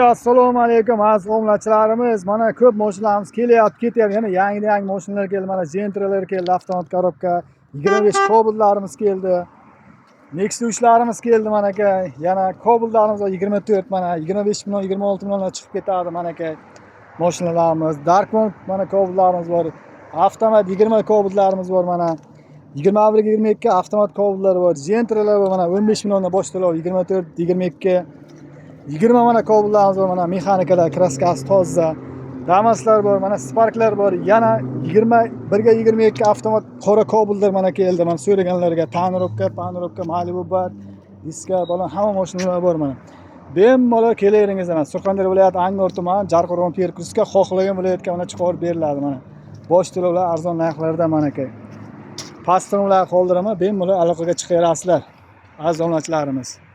Assalomu alaykum, aziz obunachilarimiz. Mana ko'p mashinalarimiz kelyapti, ketyapti. Yana yangi yangi mashinalar keldi. Mana Gentralar keldi, avtomat korobka, 25 Cobaltlarimiz keldi. Nexia 3larimiz keldi mana aka. Yana Cobaltlarimiz bor 24, mana 25 million, 26 millionlar chiqib ketadi mana aka. Mashinalarimiz, Darkmont mana Cobaltlarimiz bor. Avtomat 20 Cobaltlarimiz bor mana. 21 22 avtomat Cobaltlar bor. Gentralar bor mana 15 milliondan bosh to'lov 24 22 20 mana Cobaltlarimiz bor mana, mexanikalar, kraskasi toza. Damaslar bor, mana Sparklar bor. Yana 21 ga 22 avtomat qora Cobaltlar mana keldi. Mana so'raganlarga tonirovka, panirovka, Malibu bor, diska bola hamma mashinalar bor mana. Bemalol kelaveringiz mana Surxondaryo viloyati Angor tumani, Jarqo'rg'on перекрёстка, xohlagan viloyatga mana chiqarib beriladi mana. Bosh to'lovlar arzon narxlarda mana aka. Past to'lovlar qoldiraman, bemalol aloqaga chiqaverasizlar. Aziz obunachilarimiz.